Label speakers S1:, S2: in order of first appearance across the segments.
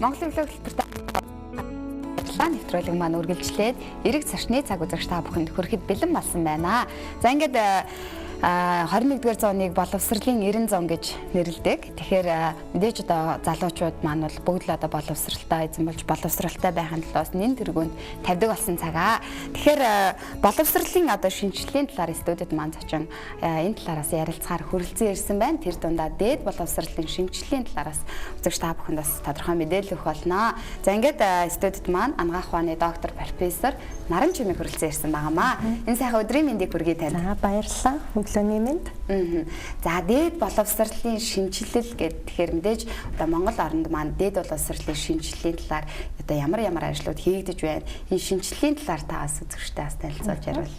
S1: Монголын өглөө хөтөлбөрт ажиллаа нэвтрүүлэг маань үргэлжлээд эрэг цашны цаг үзэгч та бүхэнд хүрэхэд бэлэн болсон байна. За, ингээд 21-р зууныг боловсролын 90 зуун гэж нэрлэдэг. Тэгэхээр мэдээж одоо залуучууд маань бол бүгд л одоо боловсралтай эзэн болж, боловсралтай байхын тулд нэн тэргүүнд тавьдаг болсон цагаа. Тэгэхээр боловсролын одоо шинэчлэлийн талаар студид маань зочин энэ талаараас ярилцахаар хүрэлцэн ирсэн байна. Тэр дундаа дээд боловсролын шинэчлэлийн талаараас үзэгч та бүхэнд бас тодорхой мэдээлэл өгөх болно. За, ингээд студид маань анагаах ухааны доктор, профессор Наран Чимэг хүрэлцэн ирсэн байгаамаа. Энэ сайхан өдрийн мэндийг хүргэе танд.
S2: За, баярлалаа. Өглөөний мэнд.
S1: За, дээд боловсролын шинэчлэл гэдэг, тэгэхээр мэдээж одоо Монгол оронд маань дээд боловсролын шинэчлэлийн талаар одоо ямар ямар ажлууд хийгдэж байна? Энэ шинэчлэлийн талаар та бас үзэгчтэй бас танилцуулж ярил.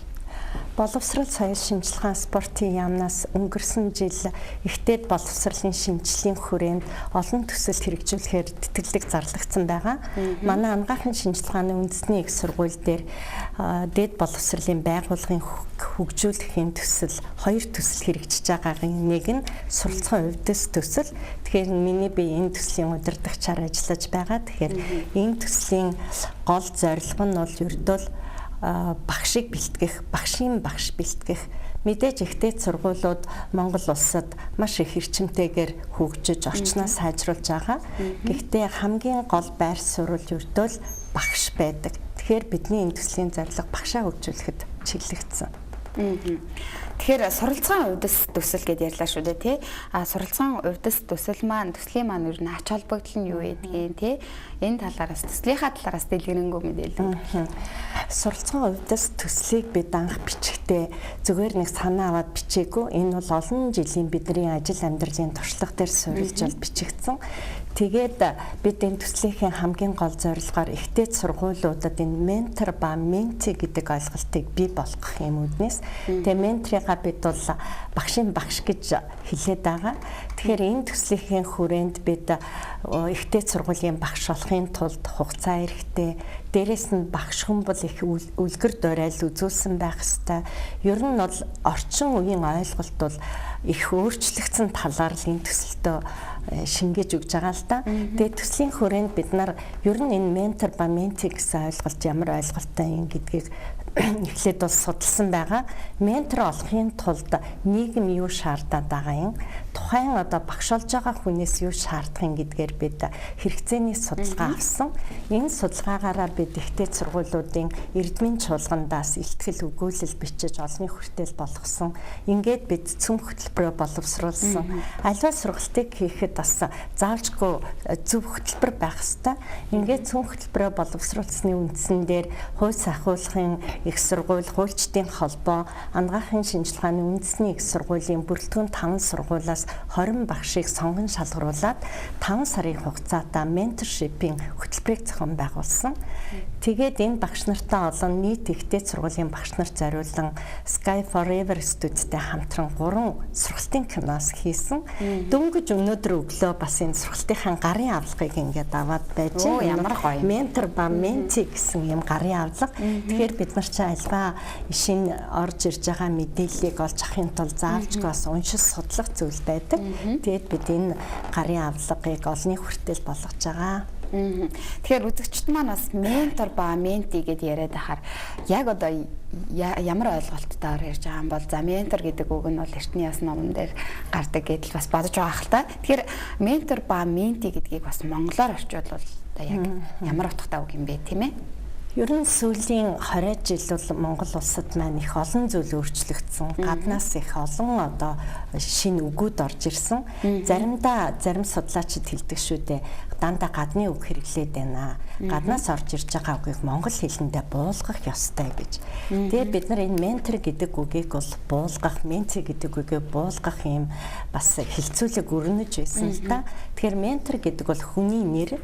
S2: Боловсрол, соёл, шинжилгээ, спортын яамнаас өнгөрсөн жил их дээд боловсролын шинэчлэлийн хүрээнд олон төсөл хэрэгжүүлэхээр тэтгэлэг зарлагдсан байгаа. Манай анагаахын шинжилгээний үндэсний их сургууль дээр дээд боловсролын байгууллагын хөгжүүлэхийн төсөл, хоёр төсөл хэрэгжиж байгаагийн нэг нь суралцахын увдис төсөл. Тэгэхээр миний би энэ төслийн удирдагчаар ажиллаж байгаа. Тэгэхээр энэ төслийн гол зорилго нь бол ердөө багшийг бэлтгэх, багшийн багш бэлтгэх. Мэдээж их дээд сургуулиуд Монгол улсад маш их эрчимтэйгээр хөгжиж, орчноо сайжруулж байгаа. Гэхдээ хамгийн гол байр суурь ердөө л багш байдаг. Тэгэхээр бидний энэ төслийн зорилго багшаа хөгжүүлэхэд чиглэгдсэн.
S1: Тэгэхээр суралцгаан увдис төсөл гэдээ ярьлаа шүү дээ, тий. А суралцгаан увдис төсөл маань, төслийн маань ер нь ач холбогдол нь юу гэдгийг, тий. Энэ талаараас, төслийнхаа талаараас дэлгэрэнгүй мэдээлэл.
S2: Суралцгаан увдис төслийг бид анх бичихдээ зүгээр нэг санаа аваад бичээгүй. Энэ бол олон жилийн бидний ажил амьдралын туршлага дээр суурилж бол бичигдсэн. Тэгээд бид энэ төслийнхээ хамгийн гол зорилгоор их дээд сургуулиудад энэ ментор ба mentee гэдэг ойлголтыг бий болгох юм үүднээс. Тэгээ менторыгаа бид бол багшийн багш гэж хэлээд байгаа. Тэгэхээр энэ төслийнхээ хүрээнд бид их дээд сургуулийн багш болохын тулд хугацаа хэрэгтэй. Дээрээс нь багш хүн бол их үлгэр дуурайл үзүүлсэн байх ёстой. Ер нь бол орчин үеийн ойлголт бол их өөрчлөгдсөн талаар л энэ төсөлтөө шингээж өгж байгаа л да. Тэгээд төслийн хүрээнд бид нар ер нь энэ ментор ба mentee гэсэн ойлголт ямар ойлголттой юм гэдгийг эхлээд бол судалсан байгаа. Ментор олохын тулд нийгэм юу шаардаад байгаа юм? Тухайн одоо багш болж байгаа хүнээс юу шаардах юм гэдгээр бид хэрэгцээний судалгаа авсан. Энэ судалгаагаараа бид их дээд сургуулиудын эрдмийн чуулгандаас илтгэл өгүүлэл бичиж, олонний хүртэл болгосон. Ингээд бид цөм хөтөлбөрөөр боловсруулсан. Аливаа сургалтыг хийхэд бас заавчгүй зөв хөтөлбөр байх ёстой. Ингээд цөм хөтөлбөрөөр боловсруулсны үндсэн дээр хууль сахиулахын их сургууль, хуульчдын холбоо, анагаахын шинжилгээний үндэсний их сургуулийн бүрэлдэхүүн 5 сургуулиас 20 багшийг сонгон шалгаруулад 5 сарын хугацаатай mentorship ийн хөтөлбөрийг зохион байгуулсан. Тэгээд энэ багш нартай олон нийт их дээд сургуулийн багш нарт зориулан Sky Forever студидтэй хамтран 3 сургалтын киноос хийсэн. Дөнгөж өнөөдөр өглөө бас энэ сургалтынхаа гарын авлагыг ингээд аваад байж
S1: байна. Ямар гоё.
S2: Ментор ба mentee гэсэн юм гарын авлага. Тэгэхээр бид нар чи аливаа шинэ орж ирж байгаа мэдээллийг олж авахын тулд заавчгүй бас уншиж судлах зүйл байдаг. Тэгээд бид энэ гарын авлагыг олонний хүртэл болгож байгаа.
S1: Тэгэхээр үзэгчд маань бас ментор ба mentee гэдээ яриад байхаар яг одоо ямар ойлголттойгоор ярьж байгаа юм бол, за, ментор гэдэг үг нь бол эртний яс номон дээр гардаг гэдэл бас бодож байгаа хэл та. Тэгэхээр ментор ба mentee гэдгийг бас монголоор орчуулвал одоо яг ямар утгатай үг юм бэ, тийм ээ?
S2: Ер нь сүүлийн 20 жил бол Монгол улсад маань их олон зүйл өөрчлөгдсөн. Гаднаас их олон одоо шинэ үгүүд орж ирсэн. Заримдаа зарим судлаачид хэлдэг шүү дээ. Дандаа гадны үг хэрэглээд байна. Гаднаас орж ирж байгаа үгийг монгол хэлэндээ буулгах ёстой гэж. Тэгээ бид нар энэ ментор гэдэг үгийг бол буулгах, mentee гэдэг үгийг буулгах юм бас хэлцүүлэг өрнөж байсан л да. Тэгэхээр ментор гэдэг бол хүний нэр.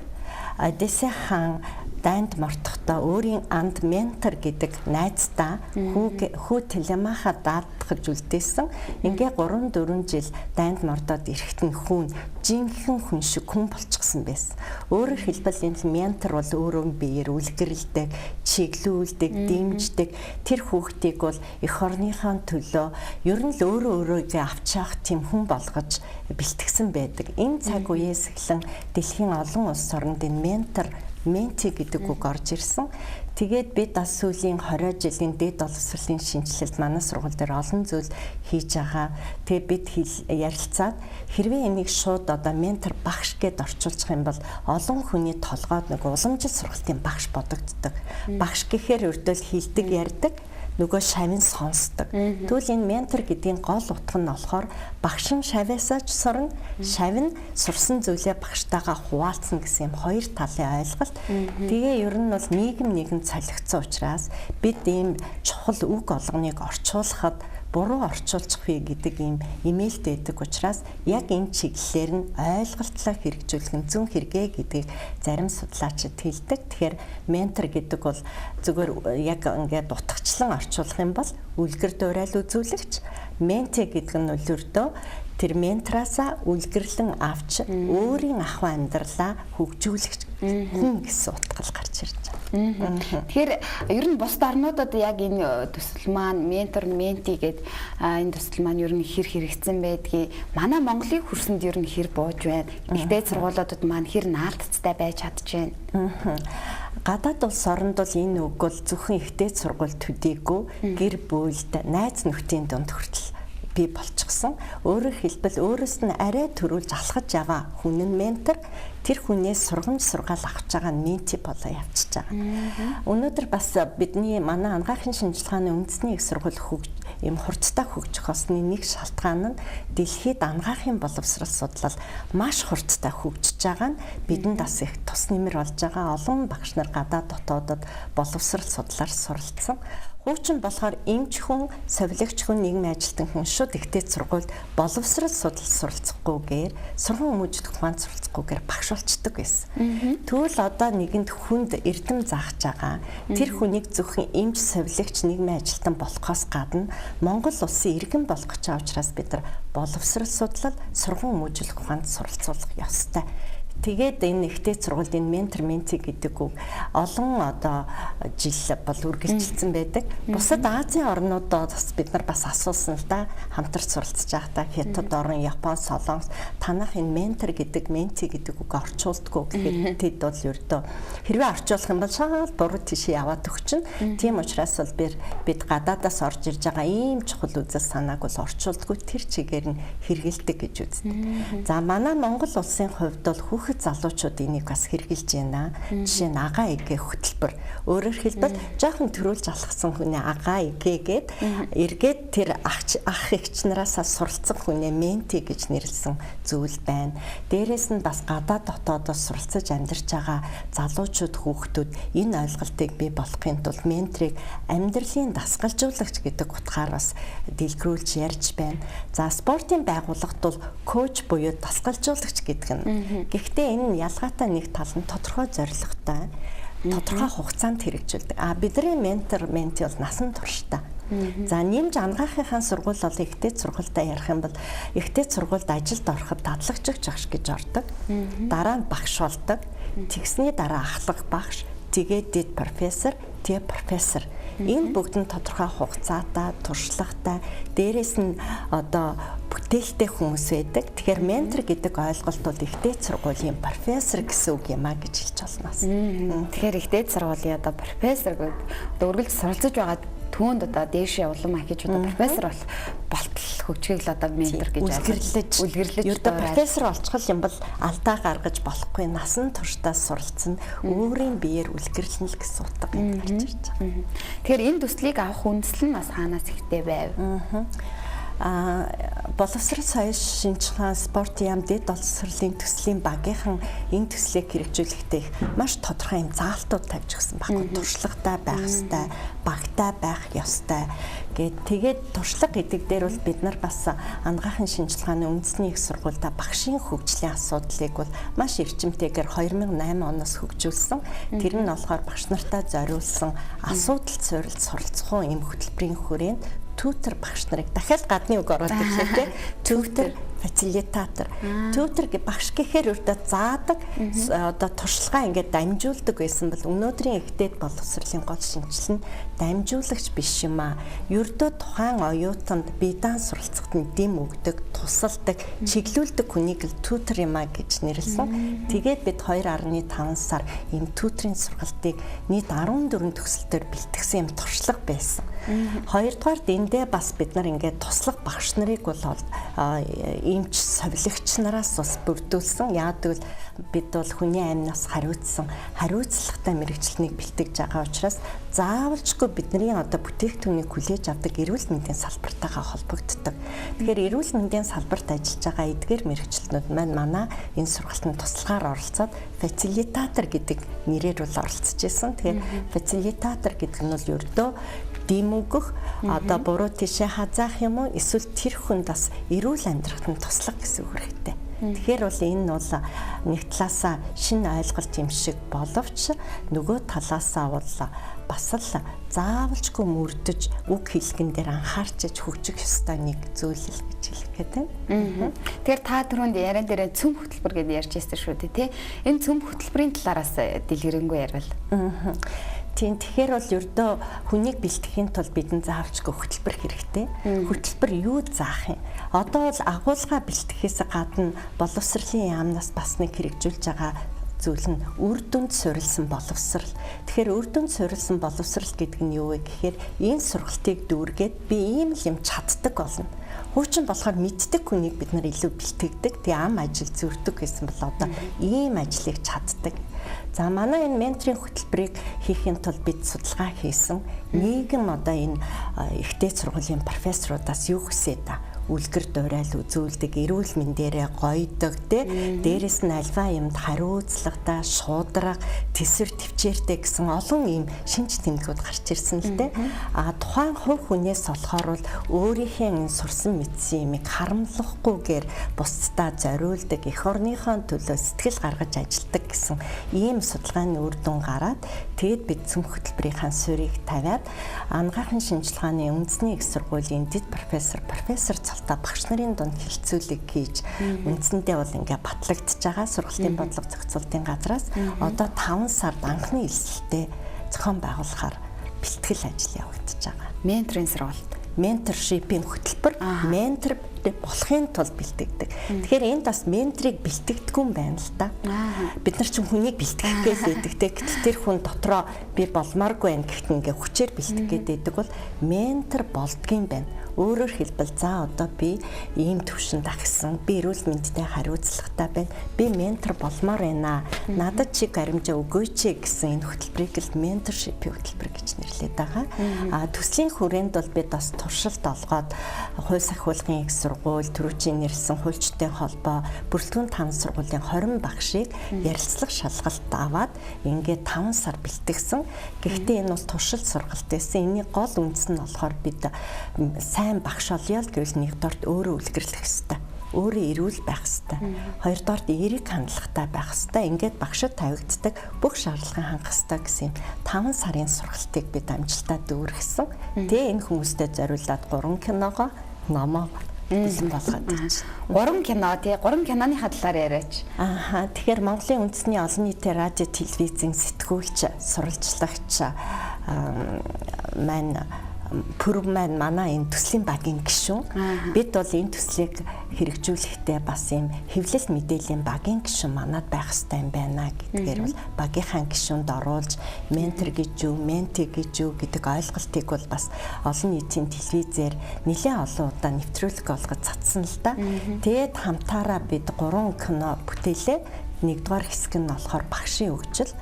S2: Одессе хаан дайнд мортохдоо өөрийн анд ментор гэдэг найздаа хүү Телемаха даатгаж үлдээсэн. Ингээ 3-4 жил дайнд мордоод ирэхэд нь хүүн жинхэнэ хүн шиг хүн болчихсон байсан. Өөрөөр хэлбэл энэ ментор бол өөрөө биеэр үлгэрэлдэг, чиглүүлдэг, дэмждэг. Тэр хүүхдийг бол эх орныхоо төлөө ер нь л өөрөө өөрийгөө авч явах тийм хүн болгож бэлтгэсэн байдаг. Энэ цаг үеэс эхлэн дэлхийн олон улс оронд энэ ментор менти гэдэг үг орж ирсэн. Тэгээд бид бас сүүлийн 20 жилийн дээд боловсролын шинжилэлд манай сургууль дээр олон зүйл хийж байгаа. Тэгээд бид ярилцаад хэрвээ энийг шууд одоо ментор багш гэд орчуулчих юм бол олон хүний толгойд нэг уламжлал сургалтын багш бодогддог. Багш гэхээр өрдөөл хилдэг ярьдаг, нөгөө шавь нь сонсдог. Тэгвэл энэ ментор гэдгийн гол утга нь болохоор багш нь шавьяасаа ч сурна, шавь нь сурсан зүйлээ багштайгаа хуваалцна гэсэн юм хоёр талын ойлголт. Тэгээ ер нь бол нийгэм нэгэн солигдсон учраас бид ийм чухал үг олгоныг орчуулахад буруу орчуулчих вэ гэдэг ийм имэйлтэй байдаг учраас яг энэ чиглэлээр нь ойлголтлоо хэрэгжүүлэх нь зүүн хэрэгэ гэдгийг зарим судлаачид хэлдэг. Тэгэхээр ментор гэдэг бол зүгээр яг ингээд утгачлан орчуулах юм бол үлгэр дуурайл үзүүлэгч, менти гэдэг нь үлгэрдөө тэр ментораасаа үлгэрлэн авч өөрийн ахуй амьдралаа хөгжүүлэгч хүн гэсэн утгал гарч ирж
S1: байна. Тэгэхээр ер нь бусад орнуудад яг энэ төсөл маань ментор менти гээд энэ төсөл маань ер нь хэр хэрэгцсэн байдгийг, манай Монголын хөрсөнд ер нь хэр бууж байна? Ихтэй сургуулиудад маань хэр наалтцтай байж чадж
S2: байна? Гадаад улс оронд бол энэ үг бол зөвхөн ихтэй сургууль төдийгүй гэр бүлд, найз нөхдийн дунд хүртэл бий болчихсон. Өөрөөр хэлбэл өөрөөс нь арай төрүүлж алхаж яваа хүн нь ментор, тэр хүнээс сургамж сургаал авч байгаа нь менти болоо явчихж байгаа. Өнөөдөр бас бидний манай анагаахын шинжилгээний үндэсний их сургууль ийм хурдтай хөгжих болсны нэг шалтгаан нь дэлхийд анагаахын боловсрол судлал маш хурдтай хөгжиж байгаа нь бидэнд бас их тус нэмэр болж байгаа. Олон багш нар гадаад дотоодод боловсрол судлаар суралцсан. Хуучин болохоор эмч хүн, совилогч хүн, нийгмийн ажилтан хүн шууд ихтэй сургуульд боловсрол судал суралцахгүйгээр, сурган хүмүүжлэх ухаанд суралцахгүйгээр багш болчдөг байсан. Тэгвэл одоо нэгэнд хүнд эрдэм заах байгаа. Тэр хүнийг зөвхөн эмч, совилогч, нийгмийн ажилтан болохоос гадна Монгол улсын иргэн болох гэж байгаа учраас бид нар боловсрол судлал, сурган хүмүүжлэх ухаанд суралцуулах ёстой. Тэгээд энэ ихтэй сургуульд энэ ментор менти гэдэг үг олон одоо жил бол үргэлжилсэн байдаг. Бусад Азийн орнуудад бас бид нар бас асуусан л да, хамтарч суралцж байхдаа Хятад орн, Япон, Солонгос танах энэ ментор гэдэг менти гэдэг үг орчуулдаггүй гэхэд тэд бол ердөө хэрвээ орчуулах юм бол шал буруу тийшээ яваад өгчин. Тийм учраас бол бид гадаадаас орж ирж байгаа ийм чухал үзэл санааг бол орчуулдаггүй, тэр чигээр нь хэрэгэлдэг гэж үздэг. За манай Монгол улсын хувьд бол хүүхэд залуучууд энийг бас хэрэгжилж байна. Жишээ нь агаа эгэ хөтөлбөр. Өөрөөр хэлбэл жоохон төрүүлж алхсан хүний агаа эгэ гээд эргээд тэр ах эгч нараасаа суралцсан хүнээ менти гэж нэрлсэн зүйл байна. Дээрээс нь бас гадаад дотоодоос суралцаж амьдарч байгаа залуучууд хүүхдүүд энэ ойлголтыг бий болгохын тулд менторыг амьдралын дасгалжуулагч гэдэг утгаар бас дэлгэрүүлж ярьж байна. За спортын байгууллагт бол коуч буюу дасгалжуулагч гэдэг нь. Гэхдээ энэ нь ялгаатай нэг тал нь тодорхой зорилготой, тодорхой хугацаанд хэрэгжүүлдэг. А бидний ментор менти бол насан туршдаа. За нэмж анагаахынхаа сургууль бол ихтэй сургуультай ярих юм бол ихтэй сургуульд ажилд ороход дадлагч багш гэж ордог. Дараа нь багш болдог. Тэгсний дараа ахлах багш, тэгээд дэд профессор, тэгээ профессор. Энэ бүгд нь тодорхой хугацаатай, туршлагатай, дээрээс нь одоо бүтээлтэй хүмүүс байдаг. Тэгэхээр ментор гэдэг ойлголт бол ихтэй сургуулийн профессор гэсэн үг юм а гэж хэлж болно.
S1: Тэгэхээр ихтэй сургуулийн одоо профессор гэдэг одоо үргэлж суралцж байгаа түүнд одоо дээшээ улам ахиж одоо профессор болтол хөгжихийг л одоо ментор гэж
S2: үлгэрлэж ердөө профессор болчихол юм бол алдаа гаргаж болохгүй, насан туршдаа суралцсан, өөрийн биеэр үлгэрлэн л гэсэн утга гарч ирж
S1: байгаа. Тэгэхээр энэ төслийг авах үндсэл нь бас хаанаас ихтэй байв?
S2: Боловсрол соёл шинжилгээ спорт яам дэд боловсролын төслийн багийнхан энэ төслийг хэрэгжүүлэхдээ их маш тодорхой юм заалтууд тавьж өгсөн байхгүй. Туршлагатай байх ёстой, багтай байх ёстой гэд. Тэгээд туршлага гэдэг дээр бол бид нар бас анагаахын шинжилгээний үндэсний их сургуультай багшийн хөгжлийн асуудлыг бол маш эрчимтэйгээр 2008 оноос хөгжүүлсэн. Тэр нь болохоор багш нартаа зориулсан асуудал суурилт суралцахуун юм хөтөлбөрийн хүрээнд tutor багш нарыг дахиад гадны үг ороод ирлээ те. Tutor, facilitator. Tutor гэ багш гэхээр өөртөө заадаг, одоо туршлагаа ингээд дамжуулдаг байсан бол өнөөдрийн их дээд боловсролын гол шинжил нь дамжуулагч биш юм аа. Ердөө тухайн оюутанд бие даан суралцахад нь дэм өгдөг, тусалдаг, чиглүүлдэг хүнийг л tutor юм аа гэж нэрлэсэн. Тэгээд бид 2.5 сар ийм tutor ын сургалтыг нийт 14 төгсөлтөөр бэлтгэсэн юм туршлага байсан. Хоёрдугаарт эндээ бас бид нар ингээд туслах багш нарыг бол эмч совилогч нараас бас бүрдүүлсэн. Яг гэвэл бид бол хүний амнаас хариуцсан хариуцлагатай мэргэжилтнийг бэлтгэж байгаа учраас заавалчгүй бидний одоо бүтээгдэхүүнийг хүлээж авдаг эрүүл мэндийн салбартайгаа холбогддог. Тэгэхээр эрүүл мэндийн салбарт ажиллаж байгаа эдгээр мэргэжилтнүүд маань манай энэ сургалтанд туслахаар оролцоод facilitator гэдэг нэрээр бол оролцож исэн. Тэгэхээр facilitator гэдэг нь бол ердөө дэм өгөх, одоо буруу тишээ хазаах юм уу, эсвэл тэр хүнд бас эрүүл амьдрахад нь туслах гэсэн үг хэрэгтэй. Тэгэхээр бол энэ нь бол нэг талаасаа шинэ ойлголт юм шиг боловч нөгөө талаасаа бол бас л заавалчгүй мөрдөж үг хэлгэн дээр анхаарч хөгжих ёстой нэг зүйл л гэж хэлэх гээд байна.
S1: Тэгэхээр та түрүүнд яриан дээр цөм хөтөлбөр гэдээ ярьж байсан шүү дээ, тий? Энэ цөм хөтөлбөрийн талаараас дэлгэрэнгүй ярил.
S2: Тийм, тэгэхээр бол ердөө хүнийг бэлтгэхийн тулд бидэнд заавчгүй хөтөлбөр хэрэгтэй. Хөтөлбөр юу заах юм? Одоо бол агуулга бэлтгэхээс гадна боловсролын яамнаас бас нэг хэрэгжүүлж байгаа зүйл нь үр дүнд суурилсан боловсрал. Тэгэхээр үр дүнд суурилсан боловсрал гэдэг нь юу вэ гэхээр энэ сургалтыг дүүргээд би ийм л юм чаддаг болно. Хуучин болохоор мэддэг хүнийг бид нар илүү бэлтгэдэг. Тэгээ ам ажил зөрдөг гэсэн бол одоо ийм ажлыг чаддаг. За манай энэ менторын хөтөлбөрийг хийхин тулд бид судалгаа хийсэн. Нийгэм одоо энэ их дээд сургуулийн профессорудаас юу хүсээд та? Үлгэр дуурайл үзүүлдэг, эрүүл мэндээрээ гойдог, тэ дээрэс нь альва юмд хариуцлагатай, шударга, тэсвэр төвчээртэй гэсэн олон ийм шинж тэмдгүүд гарч ирсэн л дээ. А тухайн хувь хүнээс болохоор бол өөрийнхөө энэ сурсан мэдсэн юмыг харамлахгүйгээр бусдаа зориулдаг, эх орныхоо төлөө сэтгэл гаргаж ажилдаг гэсэн ийм судалгааны үр дүн гараад тэгэд бид цөм хөтөлбөрийнхаа суурийг тавиад анагаахын шинжилгээний үндэсний их сургуулийн дэд профессор цолтой багш нарын дунд хилцүүлэг хийж үндсэндээ бол ингээ батлагдчихж байгаа сургалтын бодлого зохицуултын газраас одоо 5 сард анхны элсэлтээ зохион байгуулахаар бэлтгэл ажил явагдаж байгаа.
S1: Менторын сургалт.
S2: Mentorship-ийн хөтөлбөр ментор болохын тулд бэлтгэдэг. Тэгэхээр энд бас менторыг бэлтгэдэггүй юм байна л да. Бид нар чинь хүнийг бэлтгэх гээл байдаг те. Гэтэл тэр хүн дотроо би болмооргүй байх гэхэд ингээ хүчээр бэлтгэх гээд байдаг бол ментор болдгийм байна. Өөрөөр хэлбэл за одоо би ийм төвшөнд ахисан, би эрүүл мэндтэй хариуцлагатай байна. Би ментор болмоор байна. Надад чи баримжаа өгөөч гэсэн энэ хөтөлбөрийг л mentorship-ийн хөтөлбөр гэж нэрлэдэг байгаа. А төслийн хүрээнд бол бид бас туршилт олгоод хууль сахиулгын их сургууль, түрүүчийн нэрлсэн хуульчтай холбоо, бүрэлдэхүүн 5 сургуулийн 20 багшийг ярилцлага шалгалт аваад ингээд 5 сар бэлтгэсэн. Гэхдээ энэ бол туршилт сургалт байсан. Энэний гол үндс нь болохоор бид сайн багш олъё л гэвэл нэгдүгээрт өөрөө үлгэрлэх ёстой. Өөрөө эрүүл байх ёстой. Хоёрдугаарт эерэг хандлагатай байх ёстой. Ингээд багшид тавигддаг бүх шаардлагыг хангах ёстой гэсэн юм 5 сарын сургалтыг бид амжилттай дүүргэсэн. Тэгээ энэ хүмүүстэй зориулаад 3 киногоо номоо бэлэн болгоод ирж.
S1: 3 кино тий, 3 киноны талаар яриач.
S2: Ааха, тэгэхээр Монголын үндэсний олон нийтийн радио телевизийн сэтгүүлч, сурвалжлагч маань пүрэв маань манай энэ төслийн багийн гишүүн. Бид бол энэ төслийг хэрэгжүүлэхдээ бас ийм хэвлэл мэдээллийн багийн гишүүн манад байх хэрэгтэй юм байна гэдгээр бол багийнхаа гишүүнд оруулж ментор гэж юу, менти гэж юу гэдэг ойлголтыг бол бас олон нийтийн телевизээр нэлээд олон удаа нэвтрүүлэг олгож цацсан л да. Тэгээд хамтаараа бид 3 кино бүтээлээ. Нэгдүгээр хэсэг нь болохоор багшийн хөгжил.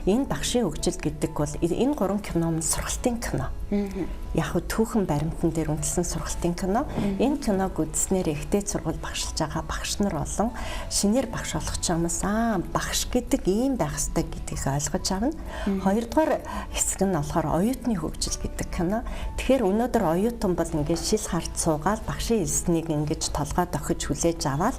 S2: Энэ багшийн хөгжил гэдэг бол энэ 3 кино нь сургалтын кино. Яг хөө түүхэн баримтан дээр үндэслэн сургалтын кино. Энэ киног үзснээр ихтэй сургууль багшилж байгаа багш нар болон шинээр багш болох ч юмс багш гэдэг ийм байх ёстой гэдгийг ойлгож авна. Хоёрдугаар хэсэг нь болохоор оюутны хөгжил гэдэг кино. Тэгэхээр өнөөдөр оюутан бол ингээд шил харт суугаад багшийн хэлснийг ингэж толгой дохиж хүлээж аваад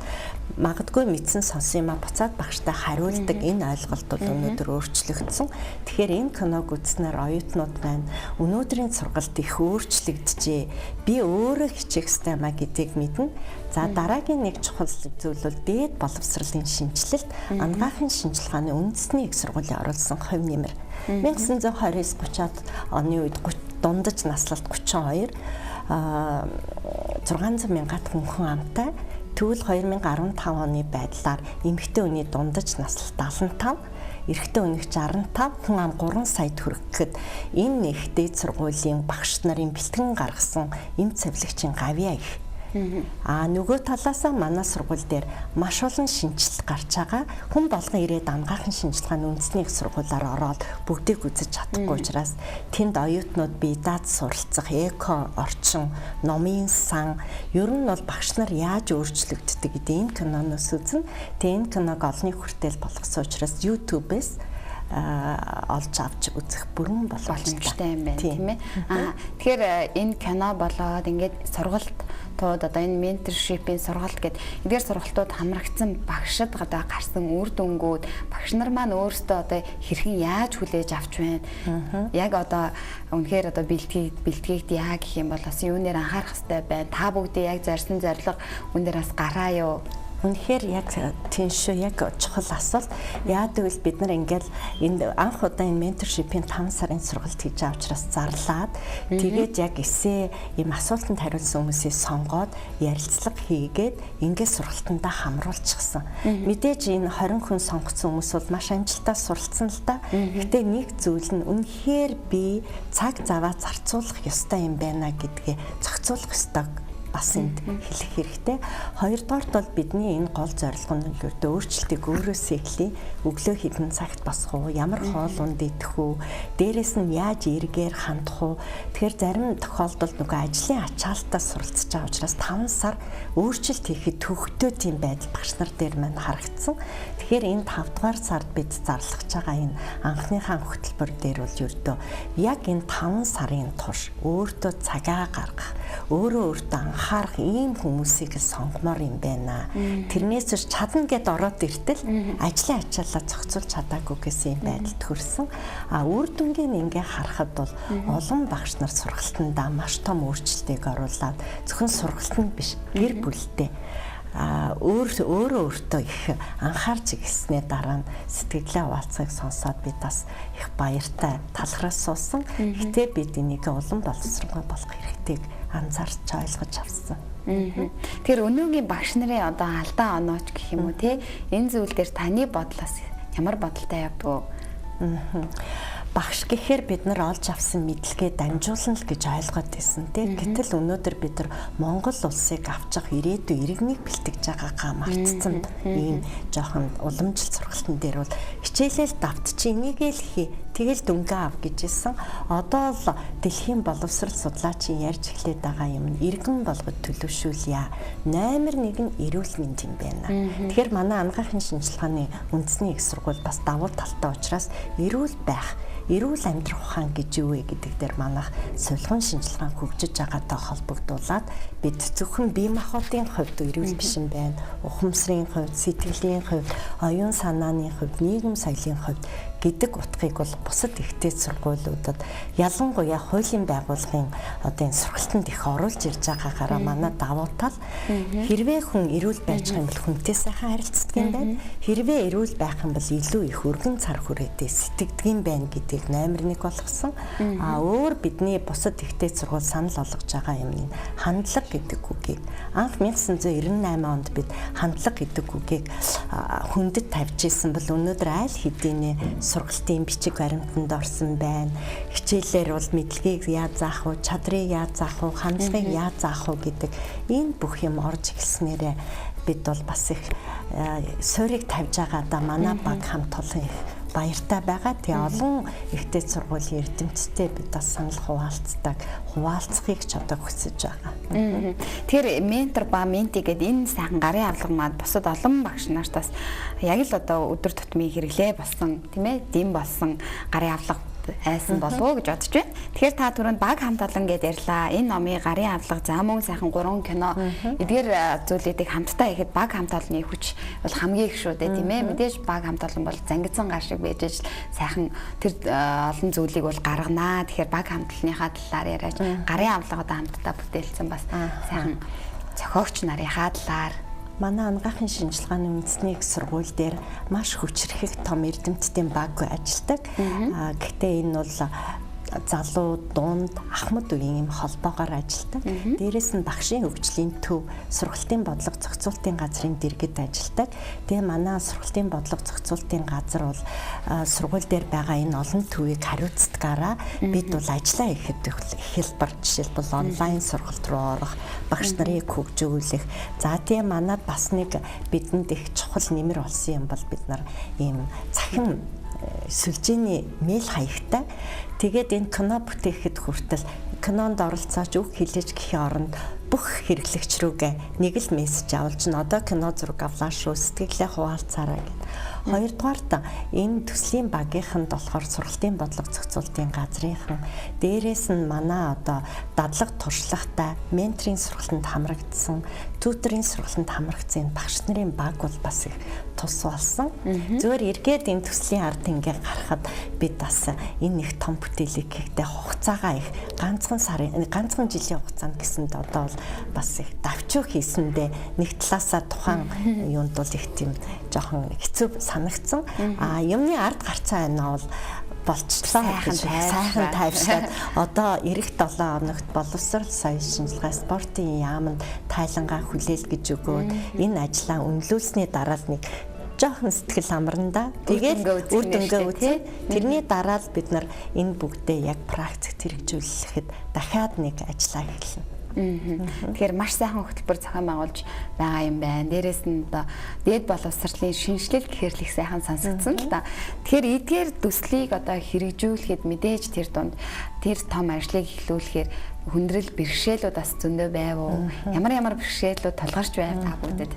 S2: магадгүй мэдсэн сонсон юмаа буцаад багштай хариулдаг энэ ойлголт бол өнөөдөр өөрчлөгдсөн. Тэгэхээр энэ киног үзснээр оюутнууд маань өнөөдрийн сургалт их өөрчлөгдөжээ. Би өөрөө хичээх ёстой юмаа гэдгийг мэднэ. За дараагийн нэг чухал зүйл бол дээд боловсролын шинжилэлт, анагаахын шинжилгээний үндэсний их сургуулийн оруулсан хувь нэмэр. 1929-30-аад оны үед дундаж наслалт 32 600 мянгат хүн амтай. Тэгвэл 2015 оны байдлаар эмэгтэй хүний дундаж наслалт 75, эрэгтэй хүнийх 65, хүн ам 3 сая төгрөг гэхэд энэ их дээд сургуулийн багш нарын бэлтгэн гаргасан эм цэвлэгчийн гавьяа их. Нөгөө талаасаа манай сургууль дээр маш олон шинжилэл гарч байгаа. Хүн болгон ирээд анагаахын шинжилгээний үндэсний их сургуулиар ороод бүгдийг үзэж чадахгүй учраас тэнд оюутнууд бие даад суралцах, эко орчин, номын сан, ер нь бол багш нар яаж өөрчлөгддөг гэдэг энэ киноноос үзнэ. Тэгээ энэ киног олонний хүртэл болгосон учраас YouTube-ээс олж авч үзэх бүрэн
S1: боломжтой юм байна, тийм ээ. Тэгэхээр энэ кино болоод ингээд сургалтууд одоо энэ менторшипийн сургалт гэдэг эдгээр сургалтууд хамрагдсан багшид одоо гарсан үр дүнгууд багш нар маань өөрсдөө одоо хэрхэн яаж хүлээж авч байна. Яг одоо үнэхээр одоо бэлтгийг яа гэх юм бол бас юунээр анхаарах хэрэгтэй байна. Та бүгдээ яг зорьсон зорилго үн дээр бас гараа юу?
S2: Үнэхээр яг тийм шүү, яг чухал асуулт. Яа гэвэл бид нар ингээл энэ анх удаа энэ менторшипийн 5 сарын сургалт хийж байгаа учраас зарлаад тэгээд яг эсээ ийм асуултанд хариулсан хүмүүсийг сонгоод ярилцлага хийгээд ингээд сургалтандаа хамруулчихсан. Мэдээж энэ 20 хүн сонгоцсон хүмүүс бол маш амжилттай суралцсан л да. Гэтэ нэг зүйл нь үнэхээр би цаг заваа зарцуулах ёстой юм байна гэдгээ зохицуулах ёстой бас энд хэлэх хэрэгтэй. Хоёрдугаарт бол бидний энэ гол зорилго нь ердөө өөрчлөлтийг өөрөөсөө эхлэе. Өглөө хэдэн цагт босох уу? Ямар хоол унд идэх үү? Дээрээс нь яаж эргээр хандах уу? Тэгэхээр зарим тохиолдолд нөгөө ажлын ачаалтаас суралцж байгаа учраас 5 сар өөрчлөлт хийхэд төвхтөө тийм байдал багш нар дээр маань харагдсан. Тэгэхээр энэ 5 дугаар сард бид зарлах байгаа энэ анхныхаа хөтөлбөр дээр бол ердөө яг энэ 5 сарын турш өөртөө цагаа гаргах, өөрөө өөртөө анхаарах ийм хүмүүсийг л сонгомоор юм байна. Тэрнээс биш чадна гэд ороод иртэл ажлын ачаалаа зохицуулж чадаагүй гэсэн юм байдалд төрсөн. Үр дүнгийн ингээ харахад бол олон багш нар сургалтандаа маш том өөрчлөлтийг оруулаад зөвхөн сургалтанд биш гэр бүлдээ өөрөө өөртөө их анхаарч ирснээ дараа нь сэтгэлээ хуваалцахыг сонсоод бид бас их баяртай талхраас суусан. Гэтэ бид энийг улам боловсронгүй болох хэрэгтэйг анзаарч ойлгож авсан.
S1: Тэгэхээр өнөөгийн багш нарын одоо алдаа онооч гэх юм уу те энэ зүйл дээр таны бодлоос ямар бодолтой явдаг вэ?
S2: Багш гэхээр бид нар олж авсан мэдлэгээ дамжуулна л гэж ойлгоод байсан тий. Гэтэл өнөөдөр бид нар Монгол улсыг авчих ирээдүй иргэнийг бэлтгэж байгаагаа мартцсан ийм жоохон уламжлалт сургалтын дээр бол хичээлэл давт чи энийгээ л хий тэгэл дүнгээ ав гэж хэлсэн. Одоо л дэлхийн боловсрал судлаачийн ярьж эхлээд байгаа юм нь иргэн болгож төлөвшүүлье. Номер 1 нь эрүүл мэнд юм байна. Тэгэхээр манай анагаахын шинжилгээний үндэсний их сургууль бас давуу талтай учраас эрүүл байх, эрүүл амьдрах ухаан гэж юу вэ гэдэг дээр манайх сувилгын шинжилгээ хөгжиж байгаатай холбогдуулаад бид зөвхөн бие махбодын хувьд эрүүл биш юм байна. Ухамсарын хувьд, сэтгэлийн хувьд, оюун санааны хувьд, нийгэм соёлын хувьд гэдэг утгыг бол бусад ихтэй сургуулиудад ялангуяа хуулийн байгууллагын одоо энэ сургалтанд их оруулж ирж байгаагаараа манай давуу тал хэрвээ хүн эрүүл байж байгаа юм бол хүнтэй сайхан харилцдаг юм байна. Хэрвээ эрүүл байх юм бол илүү их өргөн цар хүрээтэй сэтгэдэг юм байна гэдгийг номер 1 болгосон. А өөр бидний бусад ихтэй сургууль санал болгож байгаа юм нь хандлага гэдэг үгийг анх 1998 онд бид хандлага гэдэг үгийг хүндэт тавьж исэн бол өнөөдөр аль хэдийнэ сургалтын бичиг баримтанд орсон байна. Хичээлээр бол мэдлэгийг яаж заах вэ, чадрыг яаж заах вэ, хандлагыг яаж заах вэ гэдэг энэ бүх юм орж эхэлснээрээ Бид бол бас их суурийг тавьж байгаадаа манай баг хамт олон их баяртай байгаа. Тэгээ олон ихтэй сургуулийн эрдэмтдтэй бид бас санал хуваалцдаг, хуваалцахыг ч одоо хүсэж байгаа.
S1: Тэгэхээр ментор ба менти гэдэг энэ сайхан гарын авлага маань бусад олон багш нарт бас яг л одоо өдөр тутмын хэрэглээ болсон, тийм ээ, дэм болсон гарын авлага айсан болов уу гэж бодож байна. Тэгэхээр та түрүүнд баг хамт олон гэдээ ярьлаа. Энэ номын гарын авлага, за мөн сайхан 3 кино эдгээр зүйлүүдийг хамтдаа ихэд баг хамт олонны хүч бол хамгийн их шүү дээ, тийм ээ. Мэдээж баг хамт олон бол зангидсан гар шиг байж иж сайхан тэр олон зүйлийг бол гарганаа. Тэгэхээр баг хамт олонныхаа талаар яриач гарын авлага одоо хамтдаа бүтээлсэн бас сайхан зохиогч нарынхаа талаар.
S2: Манай анагаахын шинжилгээний үндэсний их сургууль дээр маш хүчрхэг том эрдэмтдийн баг ажилладаг. Гэхдээ энэ бол залуу, дунд, ахмад үеийн юм холбоогоор ажилладаг. Дээрээс нь багшийн хөгжлийн төв, сургалтын бодлого зохицуултын газрын дэргэд ажилладаг. Тэгээ манай сургалтын бодлого зохицуултын газар бол сургууль дээр байгаа энэ олон төвийг хариуцдгаараа бид бол ажиллаа ихэд хэлбэр, жишээлбэл онлайн сургалт руу орох, багш нарыг хөгжүүлэх. За тэгээ манад бас нэг бидэнд их чухал нэмэр болсон юм бол бид нар ийм цахим сүлжээний мэйл хаягтай. Тэгээд энэ кино бүтээхэд хүртэл кинонд оролцооч үг хэлээж гэхийн оронд бүх хэрэглэгч рүүгээ нэг л мессеж авалж нь одоо кино зураг авлаа шүү, сэтгэлээ хуваалцаарай гэд. Хоёрдугаарт энэ төслийн багийнханд болохоор сургалтын бодлого зохицуултын газрынхан дээрээс нь манай одоо дадлаг туршлагатай менторын сургалтанд хамрагдсан, түүтрийн сургалтанд хамрагдсан багш нарын баг бол бас их тус болсон. Зөвөр эргээд энэ төслийн ард ингээ гарахад бид бас энэ их том бүтээлийг хийхдээ хугацаагаа их ганцхан сарын ганцхан жилийн хугацаанд гэсэнд одоо бол бас их давчуу хийсэндээ нэг талаасаа тухайн юунд бол их тийм жоохон хэцүү санагдсан. А юмны ард гарцаа байна бол болчлоо гэж сайхан тайвшраад одоо эх 7 хоногт боловсрол соёл шинжилгээ спортын яаманд тайлангаа хүлээл гэж өгөөд энэ ажлаа үнэлүүлсний дараа л нэг жоохон сэтгэл амарна да. Тэгээд үр дүнгээ үзээ. Тэрний дараа л бид нар энэ бүгдээ яг практикт хэрэгжүүлэхэд дахиад нэг ажлаа эхэлнэ.
S1: Тэгэхээр маш сайхан хөтөлбөр зохион байгуулж байгаа юм байна. Дээрээс нь одоо дээд боловсролын шинжилэл гэхээр л их сайхан сонсогдсон л да. Тэгэхээр эдгээр төслийг одоо хэрэгжүүлэхэд мэдээж тэр дунд тэр том ажлыг эхлүүлэхээр хүндрэл бэрхшээлүүд бас зөндөө байв уу? Ямар ямар бэрхшээлүүд тулгарч байв та бүгдэд?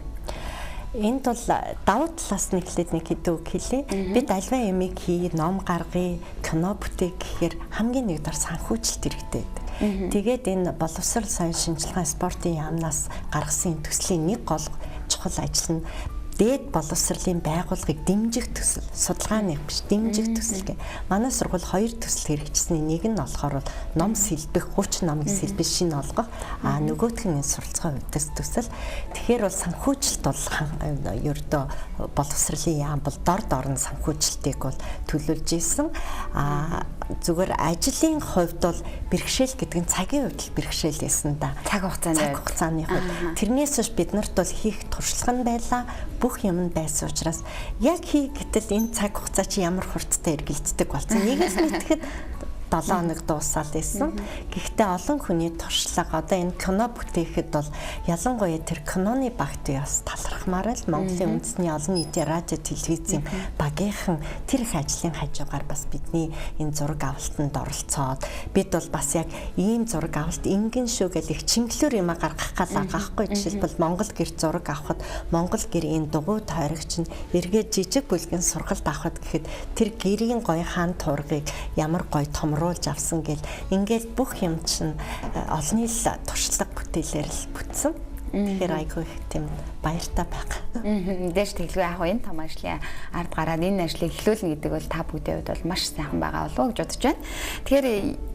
S2: Энд бол давуу талаас нь эхлээд нэг хэдэн үг хэлье. Бид альва ямиг хий, ном гаргая, кино бүтээх гэхээр хамгийн нэгдүгээр санхүүжилт хэрэгтэй байдаг. Тэгээд энэ боловсрол соёл шинжилгээ спортын яамнаас гаргасан төслийн нэг гол чухал ажил нь дээд боловсролын байгууллагыг дэмжих төсөл, судалгааны биш, дэмжих төсөл гэх. Манай сургууль хоёр төсөл хэрэгжсэний нэг нь болохоор ном сэлбэх, хуучин номыг сэлбэх, шинэ олгох, а нөгөөх нь суралцгаа хувьдас төсөл. Тэгэхээр бол санхүүжилт бол ердөө боловсролын яам бол дор дор нь санхүүжилтийг бол төлөвлөж исэн. А зүгээр ажлын хувьд бол бэрхшээл гэдэг нь цагийн хувьд л бэрхшээл байсан да.
S1: Цаг
S2: хугацааны хувьд. Тэрнээс биш бид нарт бол хийх туршлага нь байлаа, бүх юм нь байсан учраас яг хий гэтэл энэ цаг хугацаа чи ямар хурдтай эргэлддэг болсон. Нэгээс мэтгэхэд 7 хоног дуусаал байсан. Гэхдээ олон хүний туршлага одоо энэ кино бүтээхэд бол ялангуяа тэр киноны багт би бас талархмаар л Монголын үндэсний олон нийтийн радио телевизийн багийнхан тэр их ажлын хажуугаар бас бидний энэ зураг авалтанд оролцоод бид бол бас яг ийм зураг авалт ингэн шүү гэл их чимглэр юм гаргах гал байгаа хгүй. Жишээлбэл Монгол гэр зураг авахад Монгол гэр энэ дугуй тойрогч нь эргээд жижиг бүлгэн сургалт авахад гэхэд тэр гэрийн гоё хаан тургийг ямар гоё томруулж авсан гэл ингээл бүх юм чинь олонний л туршлага бүтээлээр л бүтсэн. Тэгэхээр айгүй их тийм баяртай байгаа.
S1: Мэдээж тэглгүй яг энэ том ажлын ард гараад энэ ажлыг эхлүүлнэ гэдэг бол та бүгдийн хувьд бол маш сайхан байгаа болов уу гэж бодож байна. Тэгэхээр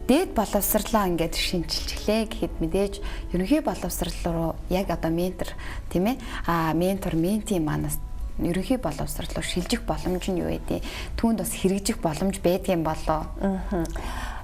S1: дээд боловсрлоо ингээд шинчилчихлээ гэхэд мэдээж ерөнхий боловсрол руу яг одоо ментор тийм ээ ментор ментийн манаас ерөнхий боловсрол руу шилжих боломж нь юу вэ? Түүнд бас хэрэгжих боломж байдгийн болоо.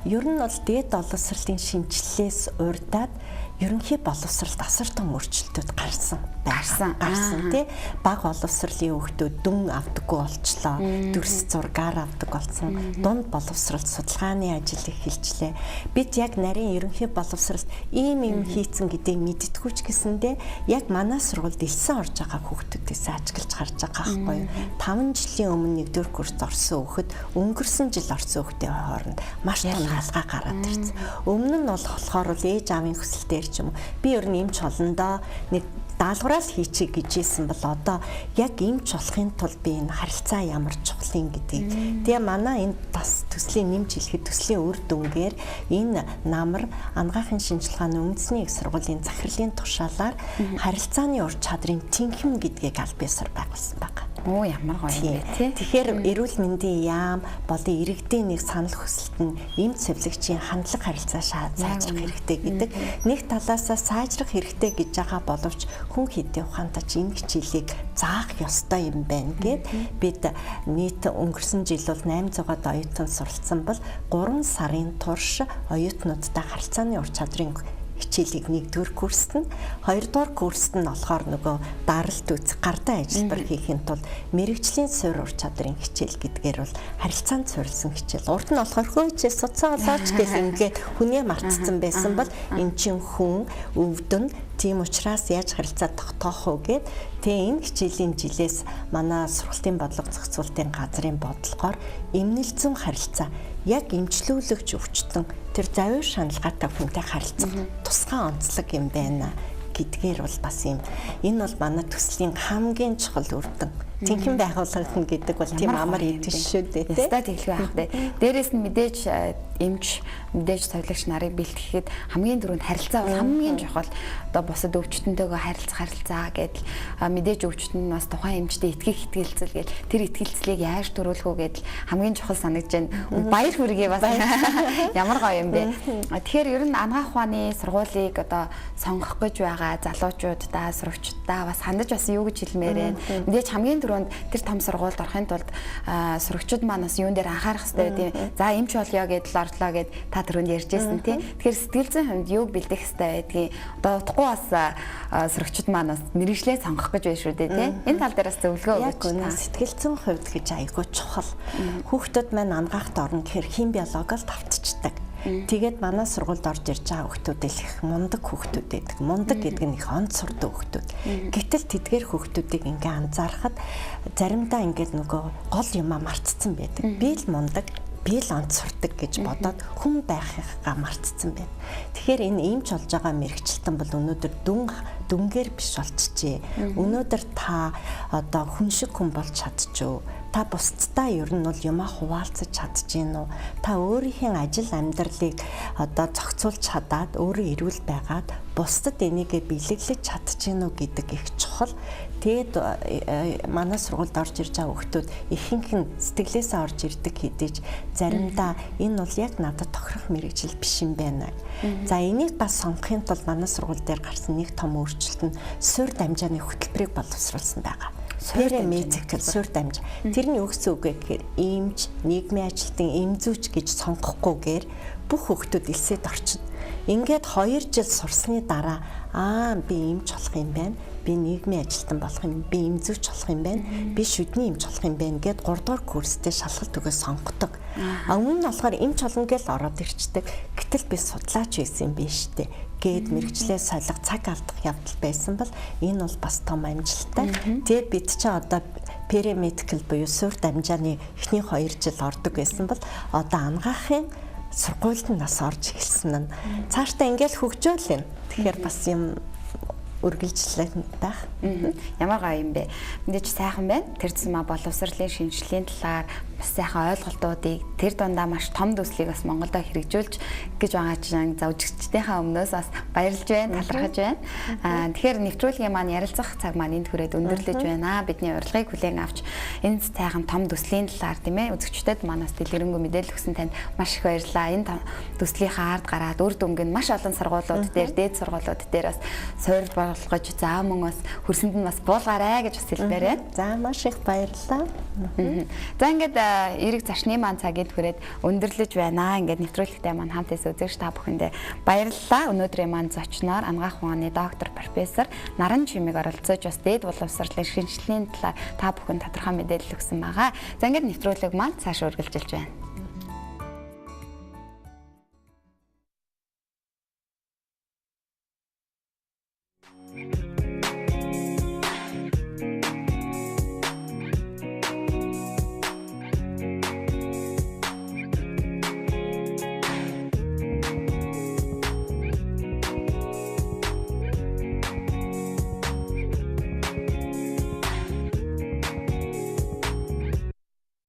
S2: Ер нь бол дээд боловсролын шинжилээс урьдаад ерөнхий боловсролд асар том өөрчлөлтүүд гарсан. Гарсан тий. Бага боловсролын хүүхдүүд дүн авдаггүй болчлоо. Дүрс зургаар авдаг болсон. Дунд боловсролд судалгааны ажил эхэлжлээ. Бид яг нарийн ерөнхий боловсролд ийм юм хийцэн гэдгийг мэддэггүй ч гэсэндээ яг манай сургуульд элсэн орж байгаа хүүхдүүдээс ажиглаж харж байгаа байхгүй юу. 5 жилийн өмнө 1-р курст орсон хүүхэд өнгөрсөн жил орсон хүүхдийн хооронд маш том ялгаа гараад ирсэн. Өмнө нь болохоор л ээж аавын хүсэлтээр ч юм уу. Би ер нь эмч олондоо нэг даалгавраа л хийчихье гэж хэлсэн бол одоо яг эмч болохын тулд би энэ харилцаа ямар чухал юм гэдгийг. Тэгээ манай энэ бас төслийн нэмж хэлэхэд төслийн үр дүнгээр энэ намар анагаахын шинжилгээний үндэсний их сургуулийн захирлын тушаалаар харилцааны ур чадрын тэнхэм гэдгийг аль биесээр байгуулсан байна.
S1: Оо ямар гоё юм бэ тий.
S2: Тэгэхээр эрүүл мэндийн яам болон иргэдийн нэг санал хүсэлт нь эмч сувилагчийн хандлага харилцаа сайжрах хэрэгтэй гэдэг. Нэг талаасаа сайжрах хэрэгтэй гэж байгаа боловч хүн хэдийн ухаантай ч энэ хичээлийг заах ёстой юм байна гэд бид нийт өнгөрсөн жил бол 800-аад оюутан суралцсан бол 3 сарын турш оюутнуудтай харилцааны ур чадрын хичээлийг 1-р курст нь, 2-р курст нь болохоор нөгөө даралт үүсэх гардаа ажиллабар хийхин тулд мэрэгжлийн суурь ур чадрын хичээл гэдгээр бол харилцаанд суурилсан хичээл. Урд нь болохоор хөөч суцаа олооч гэл ингээд хүнээ мартцсан байсан бол эн чин хүн өвдөн, тийм учраас яаж харилцаа тогтоох уу гэд тэгээ энэ хичээлийн жилээс манай сургалтын бодлого зохицуултын газрын бодлогоор эмнэл зүйн харилцаа яг эмчлүүлэгч өвчтөн тэр завиур шаналгаатай хүнтэй харилцах тусгай онцлог юм байна гэдгээр бол бас юм. Энэ бол манай төслийн хамгийн чухал үр дүн. Тэнхэн байгуулагдана гэдэг бол тийм амар идэв шүү дээ.
S1: Ястаа тэглэв байх дээ. Дээрээс нь мэдээж эмч, мэдээж сувилагч нарыг бэлтгэхэд хамгийн түрүүнд харилцаа бол хамгийн чухал. Одоо бусад өвчтөнтэйгөө харилцах харилцаа гэдэл мэдээж өвчтөн нь бас тухайн эмчтэй итгэх итгэлцэл гэл тэр итгэлцлийг яаж төрүүлэх үү гэдэл хамгийн чухал санагдаж байна. Баяр хүргэе бас. Ямар гоё юм бэ. Тэгэхээр ер нь анагаах ухааны сургуулийг одоо сонгох гэж байгаа залуучуудаа, сурагчдаа бас хандаж бас юу гэж хэлмээр байна. Мэдээж хамгийн түрүүнд тэр том сургуульд орохын тулд сурагчид маань бас юун дээр анхаарах хэрэгтэй байд юм. За эмч болёо гэдэл орлоо гэд та түрүүнд ярьжсэн тий. Тэгэхээр сэтгэл зүйн хувьд юуг бэлдэх хэрэгтэй байдгийг одоо утгагүй бас сурагчид маань бас мэрэгжлээ сонгох гэж байна шүү дээ тий. Энэ тал дээр бас зөвлөгөө
S2: өгөөч та. Сэтгэл зүйн хувьд гэж айгүй чухал. Хүүхдүүд маань анагаахт орно гэхээр хим биологиол давтчихдаг. Тэгээд манай сургуульд орж ирж байгаа хүүхдүүд л их мундаг хүүхдүүд байдаг. Мундаг гэдэг нь их онц сурдаг хүүхдүүд. Гэтэл тэдгээр хүүхдүүдийг ингээ анзаархад заримдаа ингээд нөгөө гол юмаа мартцсан байдаг. Би л мундаг, би л онц сурдаг гэж бодоод хүн байхыгаа мартцсан байна. Тэгэхээр энэ эмч болж байгаа мэрэгчлэн бол өнөөдөр дүнгээр биш болчихжээ. Өнөөдөр та одоо хүн шиг хүн болж чадчихв. Та бусдтай ер нь бол юмаа хуваалцаж чадж гин үү? Та өөрийнхөө ажил амьдралыг одоо зохицуулж чадаад өөрөө эрүүл байгаад бусдад энийгээ бэлэглэж чадж гин үү гэдэг их чухал. Тэгээд манай сургуульд орж ирж байгаа хүүхдүүд ихэнх нь сэтгэлээсээ орж ирдэг хэдий ч заримдаа энэ бол яг надад тохирох мэрэгжил биш юм байна. За энийг бас сонгохын тулд манай сургууль дээр гарсан нэг том өөрчлөлт нь суурь дамжааны хөтөлбөрийг боловсруулсан байгаа. Paramedical суурь дамжаа. Тэр нь юу гэсэн үг вэ гэхээр эмч, нийгмийн ажилтан, эмзүүч гэж сонгохгүйгээр бүх хүүхдүүд элсээд орчихно. Ингээд 2 жил сурсны дараа аа би эмч болох юм байна. Би нийгмийн ажилтан болох юм, би эмзүүч болох юм байна, би шүдний эмч болох юм байна гэд 3 дугаар курстэй шалгалт өгөө сонгодог. А өмнө нь болохоор эмч болно гэж ороод ирчдэг. Гэтэл би судлаач байсан юм биш үү гээд мэрэгчлээ солих цаг алдах явдал байсан бол энэ бол бас том амжилттай. Тэгээд бид чинь одоо paramedical буюу суурь дамжааны эхний 2 жил ордог байсан бол одоо анагаахын сургуульд нь нас орж эхэлсэн нь цаашдаа ингээл хөгжөөл юм. Тэгэхээр бас юм үргэлжлэх байх.
S1: Ямар гоё юм бэ. Мэдээж сайхан байна. Тэр тусмаа боловсролын шинжилгээний талаар бас сайхан ойлголтуудыг тэр дундаа маш том төслийг бас Монголдо хэрэгжүүлж гэж байгаа чинь за үжигчдийнхаа өмнөөс бас баярлж байна, талархаж байна. Тэгэхээр нэвтрүүлгийн маань ярилцах цаг маань энд хүрээд өндөрлөж байна. Бидний урилгыг хүлээн авч энэ сайхан том төслийн талаар тийм үзэгчдэд манаас дэлгэрэнгүй мэдээлэл өгсөн танд маш их баярлалаа. Энэ төслийнхаа ард гараад үр дүнг нь маш олон сургуулиуд дээр, дээд сургуулиуд дээр бас суурь болгож заа мөн бас хөрсөнд нь бас буулгаарай гэж бас хэлмээр байна.
S2: За маш их баярлалаа.
S1: За ингээд эрэг зочны маань цагийг хүрээд өндөрлөж байна. Ингээд нэвтрүүлэгтэй маань хамт байсан үзэгч та бүхэндээ баярлалаа. Өнөөдрийн маань зочноор анагаах ухааны доктор профессор Наран Чимэг оролцож бас дээд боловсролын шинжилгээний талаар та бүхэн тодорхой мэдээлэл өгсөн байгаа. За ингээд нэвтрүүлэг маань цааш үргэлжилж байна.